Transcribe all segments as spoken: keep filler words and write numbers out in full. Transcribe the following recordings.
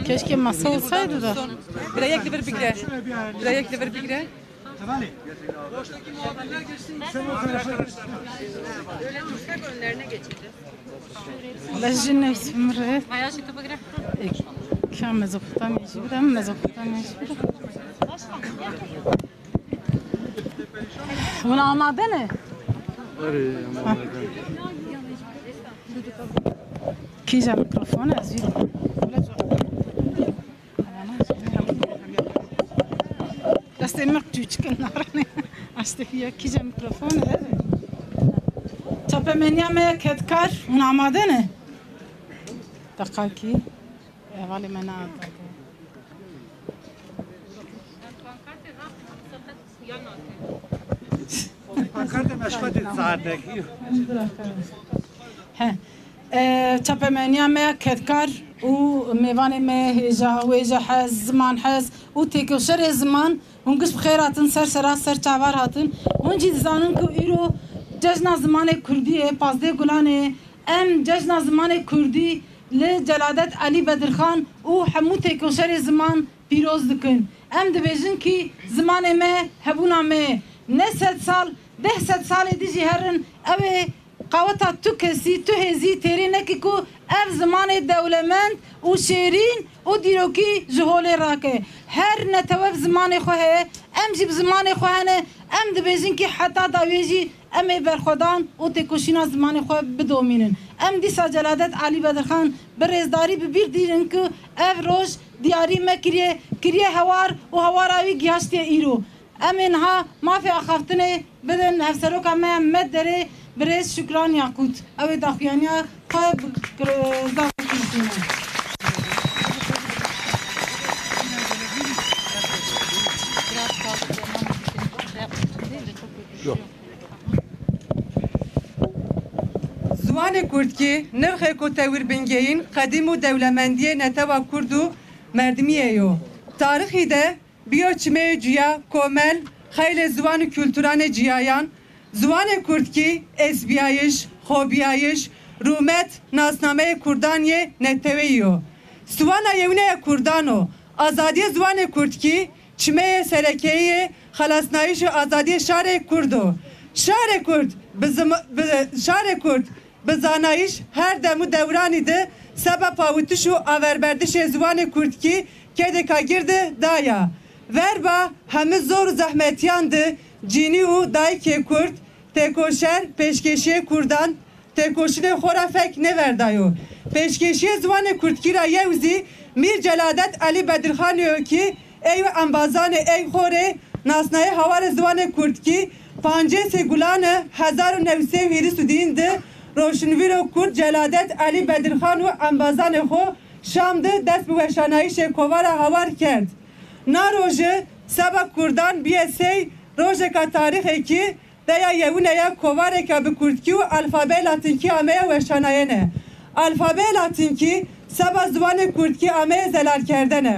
Keşke masa olsaydı da. Birayek li vir bigre. Birayek li vir bigre. Lejin nefsim re. Kya mezopotamya jî bira, mezopotamya jî bira. Hûn amade ne? Erê, em amade ne. Kîja mikrofon ez jî. Destê min çûçik in narin. Astê ya kîja mikrofon e. Çapemeniya me ya kedkar, hûn amade ne? Deqakî. Hevalê me neamade. Pankartê me şixetê saetekî. He. E, çapemeniya me ya kedkar û mêvanê me hêja, wêje hez, ziman hez û têkoşerê ziman, hûn giş bi xêr hatin, ser sera ser çavar hatin. Hûn jî dizanin ku îro cejna zimanê kurdî ye, pazdeh Gulanê. Em cejna zimanê kurdî li Celadet Elî Bedirxan û hemû têkoşerê ziman pîroz dikin. Em dibêjin kî zimanê me hebûna me ye. Ne sed sal, deh sed salê din jî herin, ew ê qaweta tu kesî, tu hêzî têrê neke ku ev zimanê dewlemend û şêrîn û dîrokî ji holê rake. Her netewe bi zimanê xwe heye, em jî bi zimanê xwe hene, em dibêjin kî heta dawiyê jî em ê berxwedan û têkoşîna zimanê xwe bidomînin. Em dîsa Celadet Elî Bedirxan bi rêzdarî bi bîr dînin ku ev roj diyarî me kiriye, kiriye hewar û hewara wî gihaştiye îro. Em ê niha mafê axaftinê bidin hevseroka me ya Medderê birêz Şukran Yakût. Ew ê daxuyaniya xwe bi kir-, zazakî bistîne. Ziwanê kurdkî nirxêko tewîrbingehîn qedîm û dewlemendiyê netewa kurd û merdimiyê yo. Tarixî de biyo çimeyê cuya, komel, xeylê ziwan û kulturanê ciyayan. Ziwanê kurdkî, êsbiyayiş, xobiyayiş, rûmet, nasnameyê kurdan yê neteweyî yo. Siwana yewine ya kurdan o. Azadiyê ziwanê kurdkî, çimeyê serekeyî yê xelasnayîş û azadiyê şarê kurd o. Şarê kurd bi zima-, bi, şarê kurd bi zanayîş her dem û dewranî de seba pawitiş û averberdişê ziwanê kurdkî kedêka girde daya. Verba hemî zor û zehmetiyan de cînî û dayikê kurd, têkoşer, pêşkêşiyê kurdan, têkoşînê xwe ra fek nêverdayo. Pêşkêşiyê ziwanê kurdkî ra yew zî Mîr Celadet Elî Bedirxanê yo kî ey û embazanê ey xo rê nasnayê hawarê ziwanê kurdkî. Pancêsê Gulane hezar û new sey û hîris û dîn de roşnvîro kurd Celadet Elî Bedirxan û embazanê xo Şam de dest bi weşanayîşê kovara hawar kerd. Na roje seba kurdan bîye sey rojeka tarîxekî. Deya yewine ya kovareke bi kurdkî û alfabeyê latinkî ameye weşanayene. Alfabeyê latinkî seba ziwanê kurdkî ameye zelalkerdene.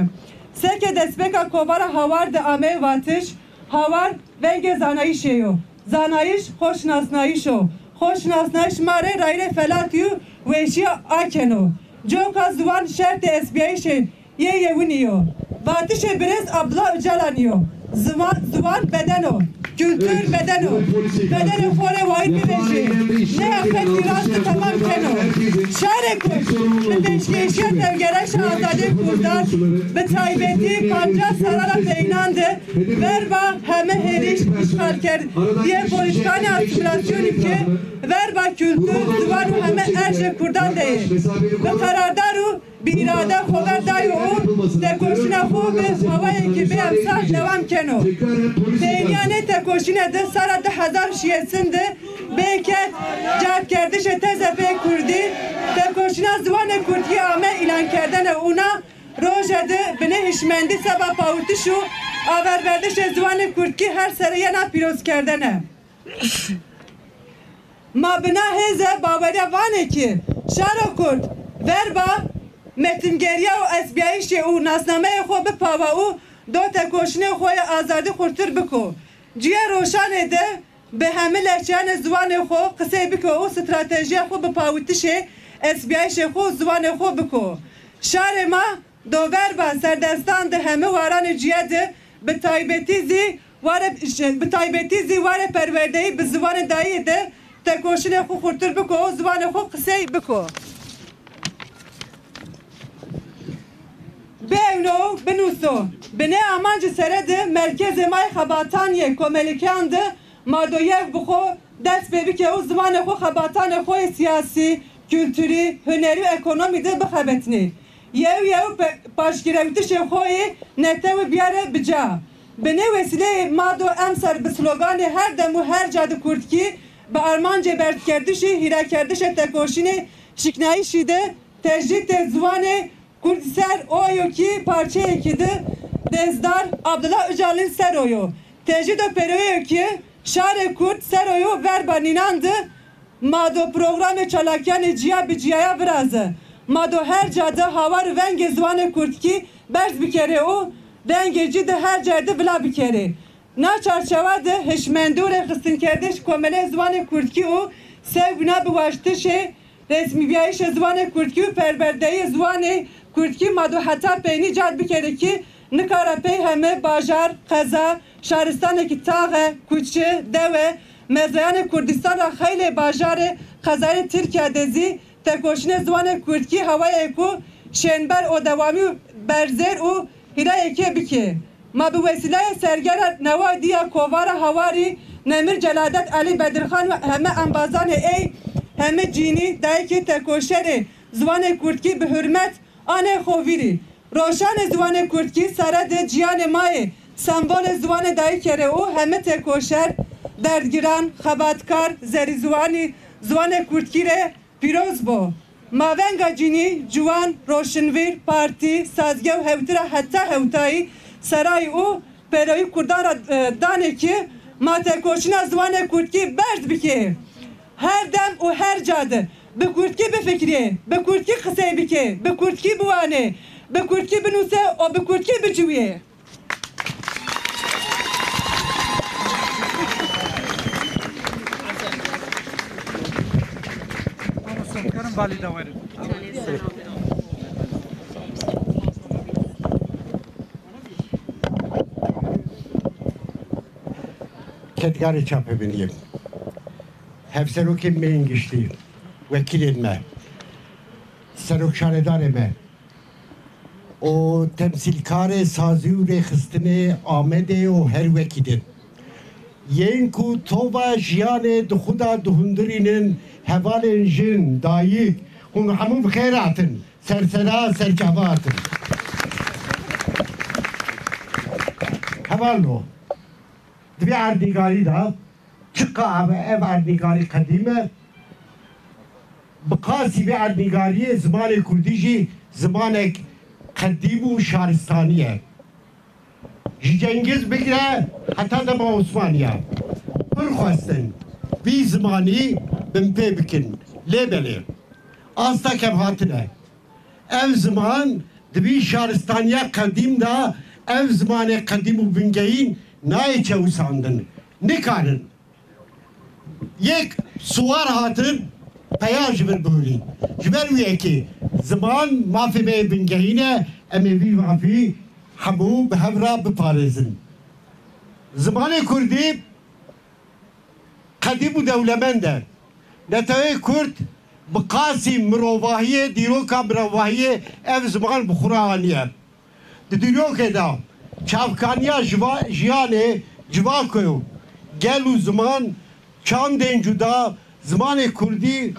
Seke destpêka kovara hawar de ameye vatiş, hawar vengê zanayîşê yo. Zanayîş xweşinasnayîş o. Xweşinasnayîş ma rê rayîrê felatî û weşîya akeno. Coka ziwan şertê esbiyayîşê yê yewinî yo. Vatişê birêz Abdullah Ocalanî yo. Ziwan, ziwan beden o. Kültür beden o. Bedenê xo rê wayîr bivêjê. Neya xetî rast bi temam keno. Şarê Kurd bi pêşkêşiya tevgereşa azadiyê Kurdan, bi taybetî pancas sala ra peynan de verba heme hêrîş, îşxalkerdiyê, polîtîkanê asîmîlasyonî ke verba kultur, ziwan û heme erjê Kurdan de yê. Bi qerardar û bi îrade xo ver dayo û tekoşîna xo bi hawayekî bêemsal dewam keno. Pênîya nê tekoşîne de sala du hezar û şêst de bê ked cadkerdişê T Z P Kurdî, tekoşîna ziwanê kurdkî ame îlankerdene û na roje de bi nê hişmendî seba pawitiş û averberdişê ziwanê kurdkî her sereyê na pîrozkerdene. Ma bi na hêze baweriya vanê ki şaro kurd verba metingeriya û esbiyayîşê û nasnameyê xo bipawa û do tekoşînê xo yê azadî xurtir biko. Cuya roşanê de bi hemî lehçeyanê ziwanê xwe qisey bike û stratejiya xwe bi pawitişê, esbiyayişê xwe û ziwanê xwe biko. Şarê me do verba serdestan di hemî waranê ciya de bi taybetî zî ware, bi taybetî zî warê perwerdeyî bi ziwanê dayî de tekoşînê xwe xurtir biko û ziwanê xwe qisey biko. Biewno, binûso. Bi nê amancî sere de merkezê ma yê xebatan yê komelikiyan de ma do yew bi xwe dest pê bike û zimanê xwe xebatanê xwe yê siyasî, kulturî, hunerî û ekonomî de bixebetinê. Yew yew pe-, paşgirewtişê xwe yê netew biyare bi ca. Bi nê wesîleyê ma do emser bi sloganê her dem û her ca di kurdkî bi armancê berdkerdişî, hîrekerdişê tekoşînê şiknayîşî de tecrîd tê ziwanê Kurd ser o yo kî parçeyekî di dêzdar Abdullah Ocalan ser o yo. Tecrîd o pêroyê yo kî şarê Kurd ser o yo verba nînan di ma do programê çalakiyanê ciya bi ciyaya viraze. Ma do her ca de hawar û vengê ziwanê kurdkî berz bikerê û dengê cî di her cayê de vila bikerê. Na çarçewa de hişmendî û rêxistinkerdê ji Komelê Ziwanê Kurdkî û sewbîna bi waştişê resmîbiyayîşê ziwanê kurdkî û perwerdeyê ziwanê kurdkî ma do heta peynî cad bikerê kî nikare pey heme bajar, qeza, şaristanekî taxe, kuçe, dewe, mezeyanê Kurdistan ra xeylê bajarê, qezayê Tirkiye de zî tekoşînê ziwanê kurdkî hewayê ku şênber û dewamî û berzêr û hîrayekê bike. Ma bi wesîleyê sergera newa dî ya kovara Hawarî Nemir Celadet Elî Bedirxan û heme embazanê ey, heme cînî, dayikê tekoşerê ziwanê kurdkî bi hurmet anê xo vîrî. Roşanê ziwanê kurdkî sere de ciyanê ma yê sembolê ziwanê dayikê rê û heme tekoşer, derdgiran, xebatkar, zerîziwanî ziwanê kurdkî rê pîroz bo. Ma venga cînî, ciwan, roşinvîr, partî, sazge û hewtira heta hewtayî serayî û pêroyî kurdan ra, e, danê ki ma tekoşîna ziwanê kurdkî berz bikê. Her dem û her ca de bi kurdkî bifikirê, bi kurdkî qisey bikê, bi kurdkî biwanê, bi kurdkî binûse û bi kurdkî biciwiyê. Kedgarê çapemeniyê, hevserokên me yên giştî, wekîlên me, serokşaredarê me, û temsîlkarê sazî û rêxistinê Amedê û her wekî din. Yên ku tova jiyanê di xwe de dihundirînin, hevalên jin, dayik, hûn hemû bi xêr hatin, sersera, serçava hatin. Hevalno, di vê erdnîgarî de çiqa ev, ev erdnîgarî qedîm e, bi qasî vê erdnîgariyê zimanê kurdî jî zimanek qedîm û şaristanî ye. Ji Cengiz bigire heta dema Osmaniye pir xwestin vî zimanî binpê bikin. Lê belê, asta kevhatin e. Ev ziman di vî şaristaniya qedîm de ev zimanê qedîm û bingehîn nayê çewisandin. Nikarin. Yek siwar hatin peya ji vir bihurîn. Ji ber wî yekê ziman mafê me yê bingehîn e, em ê vî mafî hemû bi hev re biparêzin. Zimanê kurdî qedîm û dewlemend e. Neteweyê kurd bi qasî mirovahiyê, dîroka mirovahiyê ev ziman bi xwe re aniye. Di dîrokê de çavkaniya jiva-, jiyanê civako, gel û ziman, çandên cuda, zimanê kurdî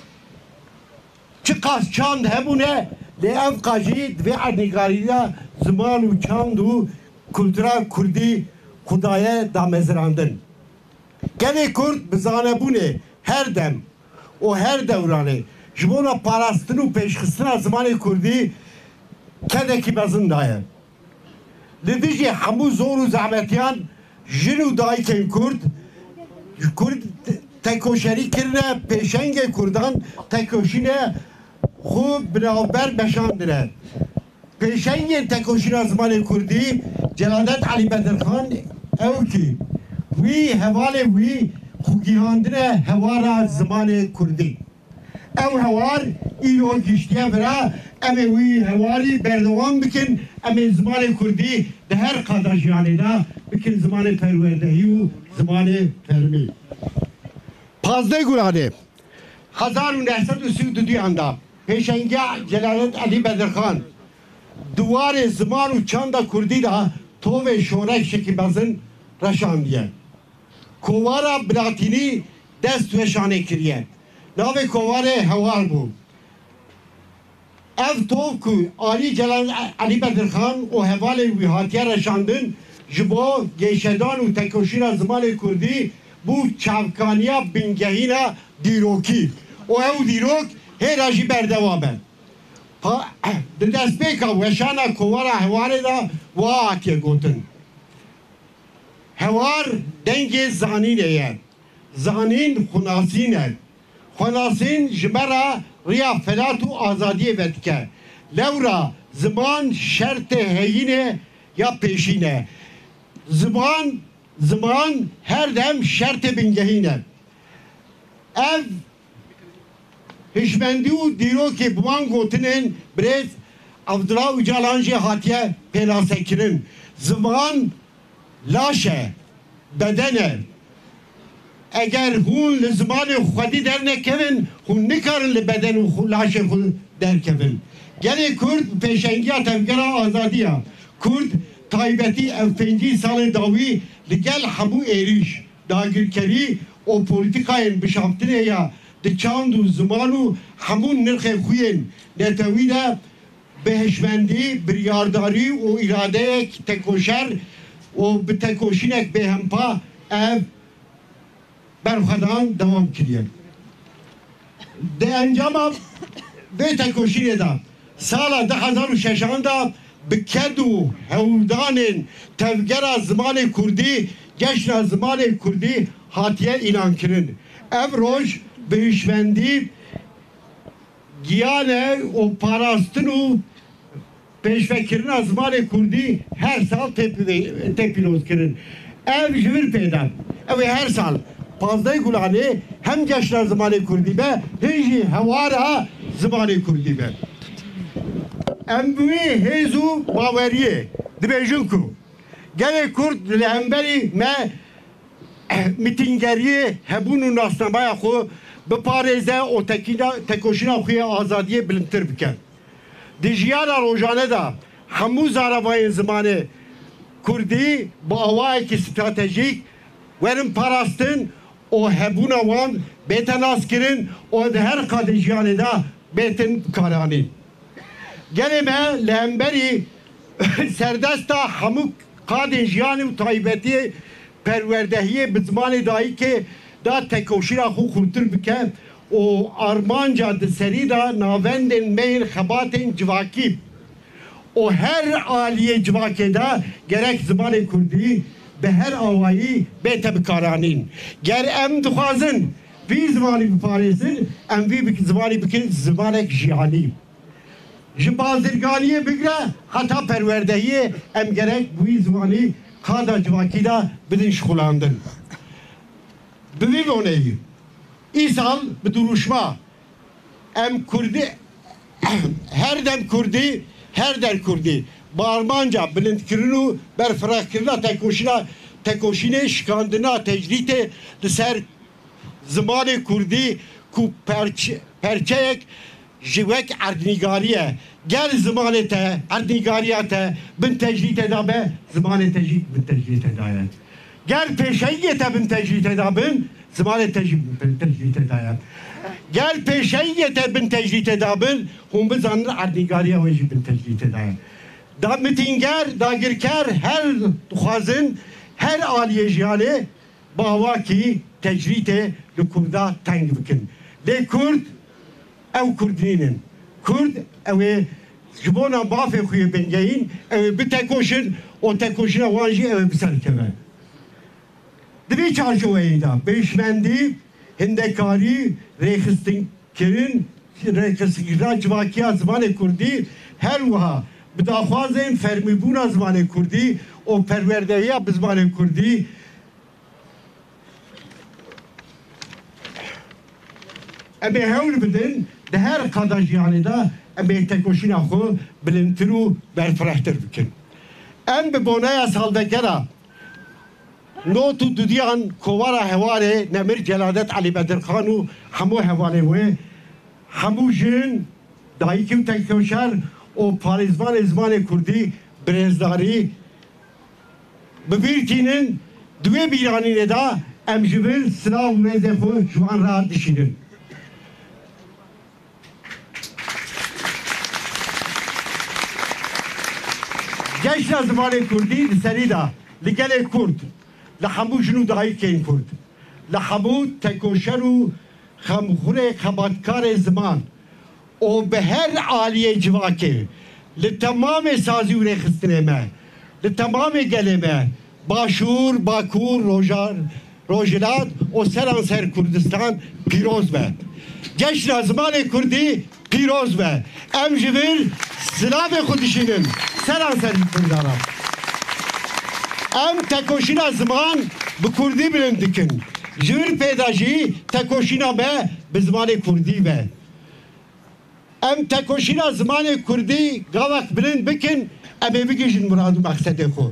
çiqas çand hebûne, lê evqa jî di vê erdnîgarî de ziman û çand û kultura kurdî xwe daye damezirandin. Gelê kurd bi zanebûnê her dem û her dewranê ji bona parastin û pêşxistina zimanê kurdî kedekî mezin daye. Li dijî hemû zor û zehmetiyan jin û dayikên kurd, kurd tekoşerî kirine, pêşengê kurdan tekoşîne xwe bi navber meşandine. Pêşengên tekoşîna zimanê kurdî Celadet Elî Bedirxan ew kî wî hevalê wî xwe gihandine hewara zimanê kurdî. Ew hewar îro giştiye vira, em ê wî hewarî berdewam bikin, em ê zimanê kurdî di her qada jiyanê de bikin zimanê perwerdehî û zimanê fermî. Pazdeh Gulanê hezar û neh sed û sî û duduyan de pêşengiya Celalet Elî Bedirxan di warê ziman û çanda kurdî de tovê şoreşekî mezin reşandiye. Kovara Bilatînî dest weşanê kiriye. Navê kovarê Hewar bû. Ev tov ku alî Celal Elî Bedirxan û hevalên wî hatiye reşandin, ji bo geşedan û tekoşîna zimanê kurdî bû çavkaniya bingehîna dîrokî û ew dîrok hêra jî berdewam e. Pa-, di destpêka weşana kovara Hewarê de wiha hatiye gotin: Hewar dengê zanînê ye. Zanîn xwenasîn e. Xwenasîn ji me re riya felat û azadiyê vedike. Lewra ziman şertê heyînê ya pêşîn e. Ziman, ziman her dem şertê bingehîn e. Ev hişmendî û dîrokê bi wan gotinên birêz Abdullah Ocalan jî hatiye pênasekirin. Ziman laş e, beden e. Eger hûn li zimanê xwedî dernekevin, hûn nikarin li beden û xwe, laşê xwe derkevin. Gelê Kurd bi pêşengiya Tevgera Azadiya Kurd, taybetî ev pêncî salên dawî li gel hemû êrîş, dagirkerî û polîtîkayên bişaftinê ya di çand û ziman û hemû nirxên xwe yên netewî de bi hişmendî, biryardarî û îradeyek tekoşer û bi tekoşînek bêhempa ev berxwedan dewam kiriye. Di encama vê tekoşînê de sala du hezar û şeşan de bi ked û hewldanên Tevgera Zimanê Kurdî Ceşna Zimanê Kurdî hatiye îlankirin. Ev roj bi hişmendî giyan e û parastin û pêşvekirina zimanê kurdî her sal tê pî-, tê pîrozkirin. Ev ji vir pê de, ew ê her sal pazdehê Gulanê hem Ceşna Zimanê Kurdî be, hin jî Hewara Zimanê Kurdî be. Em bi wî hêz û baweriyê dibêjin ku gelê Kurd li hemberî me mitîngeriyê hebûn û nasnameya xwe biparêze û tekîna-, tekoşîna xwe ya azadiyê bilindtir bike. Di jiyana rojane de hemû zaravayên zimanê kurdî bi awayekî stratejîk werin parastin û hebûna wan bête naskirin û di her qadê jiyanê de bêtin bikaranîn. Gelê me li hemberî serdesta hemû qadên jiyanê û taybetiyê perwerdehiyê bi zimanê dayikê de tekoşîna xwe xurtir bike û armanca di serî de navendên me yên xebatên civakî û her aliyê civakê de gerek zimanê kurdî bi her awayî bête bikaranîn. Ger em dixwazin vî zimanî biparêzin, em vî bik-, zimanî bikin zimanek jiyanî. Ji bazirganiyê bigre heta perwerdehiyê em gerek bi wî zimanî qada civakî de bidin şixulandin. Bi vî boneyî, îsal bi duruşma Em Kurdî, her dem Kurdî, her der Kurdî, bi armanca bilindkirin û berfirehkirina tekoşîna, tekoşînê şikandina tecrîtê li ser zimanê kurdî ku perç-, perçeyek ji wek erdnîgarî ye. Ger zimanê te, erdnîgariya te bin tecrîtê de be, zimanê te jî bin tecrîtê de ye. Ger pêşengê te bin tecrîtê de bin, zimanê te jî bin tecrîtê de ye. Ger pêşengê te bin tecrîtê de bin, hûn bizanin erdnîgariya wê jî bin tecrîtê de ye. Da mitînger, dagirker her dixwazin, her aliyê jiyanê bi awakî tecrîtê li Kurda teng bikin. Lê Kurd, ew Kurd nînin. Kurd, ew ê ji bona mafê xwe yê bingehîn, ew ê bitekoşin û tekoşîna wan jî ew ê bi ser keve. Di vî çarçoweyê de bi hişmendî, hindekarî, rêxistinkirin, rêxistinkirin civakiya zimanê kurdî, her wiha bi daxwazên fermîbûna zimanê kurdî û perwerdehiya bi zimanê kurdî Em ê hewl bidin di her qada jiyanê de em ê tekoşîna xwe bilindtir û berfirehtir bikin. Em bi boneya salvegera nod û dudiyan kovara hevalê Nemir Celadet Elî Bedirxan û hemû hevalên wê, hemû jin, dayikî û tekoşer û parêzvanê zimanê kurdî bi rêzdarî bi bîr tînin, di wê bîranînê de em ji vir silav û rêzê xwe ji wan re dişînin. Cejna zimanê kurdî di serî de li gelê kurd, li hemû jin û dayikên kurd, li hemû tekoşer û xemxurê xebatkarê ziman û bi her aliyê civakê, li temamê sazî û rêxistinê me, li temamê gelê me, Başûr, Bakur, Rojar, Rojhilat û seranser Kurdistan pîroz be. Cejna zimanê kurdî pîroz be. Em ji vir silavê xwe dişînin seranser Kurdan re. Em tekoşîna ziman bi kurdî bilind dikin. Ji vir pê de jî tekoşîna me bi zimanê kurdî be. Em tekoşîna zimanê kurdî gavek bilind bikin, em ê bigihîjin mirad û mexsedê xwe.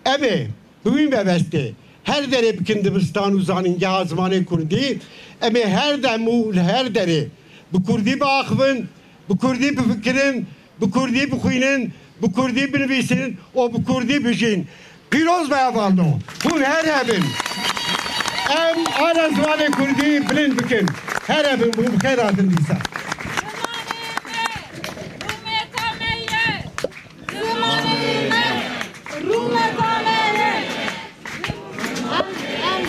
Em ê bi wî mebestê her derê bikin dibistan û zanîngeha zimanê kurdî. Em ê her dem û li her derê bi kurdî biaxivin, bi kurdî bifikirin, bi kurdî bixwînin, bi kurdî binivîsin û bi kurdî bijîn. Pîroz be hevalno. Hûn her hebin. Em ana zimanê kurdî bilind bikin. Her hebin, hûn bi xêr hatin dîsa. Zimanê me, rûmeta me ye. Zimanê me, rûmeta me ye. Em, em.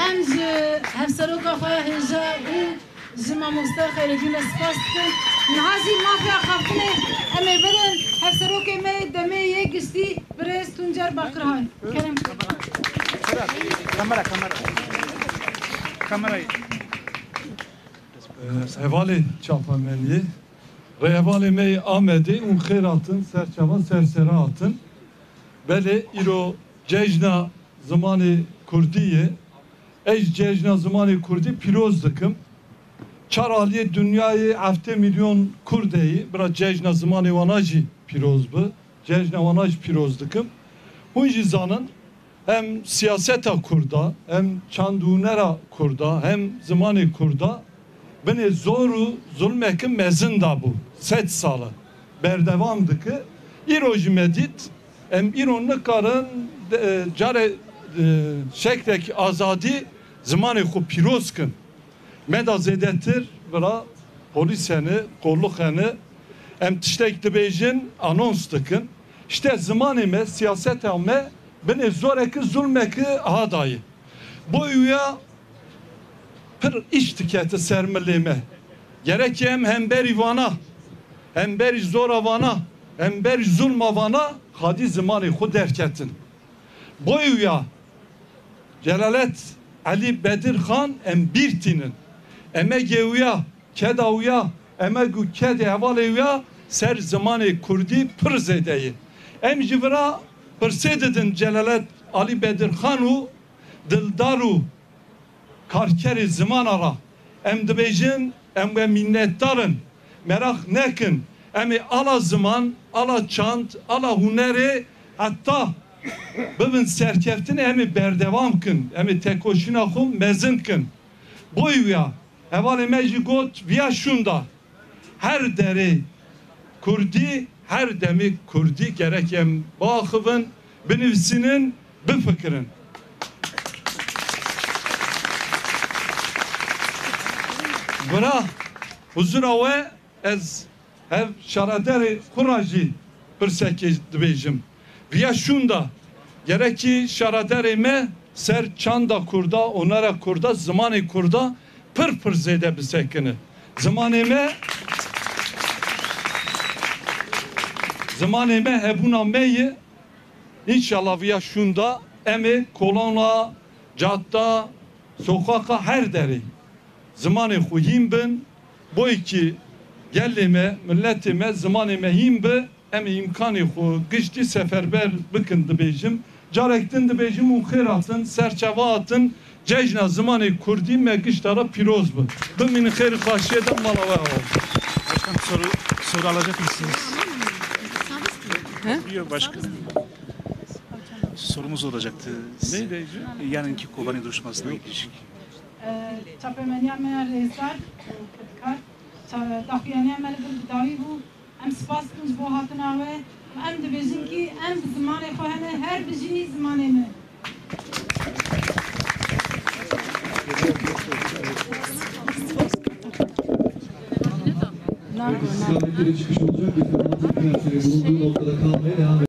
Em ji hevseroka xwe hêja û ji mamoste Xeyredîn re spas dikin. Niha jî mafê axaftinê em ê bidin hevserokê me yê demê yê giştî birêz Tuncer Bakirhan. Kerem. Kamera, kamera. Kamerayı. Hevalê çapemeniyê, rêhevalê me yê Amedê û xêr hatin, ser çava, ser sera hatin. Belê îro cejna zimanê kurdî ye. Ez cejna zimanê kurdî pîroz dikim. Çar aliyê dinyayê heftê milyon kurd heyî, bira cejna zimanê wana jî pîroz bi. Cejna wana jî pîroz dikim. Hûn jî zanin, hem siyaseta kurda, hem çand û hunera kurda, hem zimanê kurda binê zor û zulmeke mezin de bû. Sed sal e berdewam dike. Îro jî me dît, em îro nikarin, e, care, e, şeklekî azadî zimanê xwe pîroz kin. Me da zêdetir vira polîs hene, kolluk hene. Em tiştek dibêjin, anons dikin. Îşte zimanê me, siyaseta me binê zoreke, zulmeke aha dayê. Bo wîya pir îş dikete ser milê me. Gerek em hemberî vana, hemberî zora vana, hemberî zulma vana xadî zimanê xwe derketin. Bo wîya Celalet Elî Bedirxan em bîr tînin. Emegê wîya, keda wîya, emeg û kedê hevalê wîya ser zimanê kurdî pir zêde ye. Em ji vira pirsê didin Celalet Alî Bedirxan û dildar û karkerê zimana ra. Em dibêjin, em we minnetdar in. Meraq nekin. Em ê ala ziman, ala çand, ala hunerê heta bibin serkeftin, em ê berdewam kin. Em ê tekoşîna xwe mezin kin. Boy wîya, hevalê me jî got, viya şûnda. Her derê kurdî, her demê kurdî gerek em biaxivin, binivîsînin, bifikirin. Vira huzura we ez hev şaraderê xwe ra jî pirsekê dibêjim. Viya şûnda gerekî şaraderê me ser çanda kurda, onera kurda, zimanê kurda pir pir zêde bisekine. Zimanê me, zimanê me hebûna me ye. Înşallah viya şûnda em ê kolona, cadda, soqaqa her derê zimanê xwe hîn bin. Boyê kî gelê me, miletê me, zimanê me hîn bi, em ê îmkanê xwe giştî seferber bikin dibêjim. Carek din dibêjim û xêr hatin, serçava hatin, Cejna zimanê kurdî me gişta re pîroz bi. Bimînin xêr û xaşiyê de mala we ava. Başkanım, soru soru alacak mısınız? Yok, başkanım. Sorumuz olacaktı size. Neydi? Yarınki Kobani duruşmasına ilişkin. Çapemeniya me ya rêzdar û kedkar, daxuyaniya me li vir bi dawî bû. Em spas dikin ji bo hatina we û em dibêjin kî em bi zimanê xwe hene, her bijî zimanê me. Çıkış olacak. Biz anlattık her şeyi. Bulunduğu noktada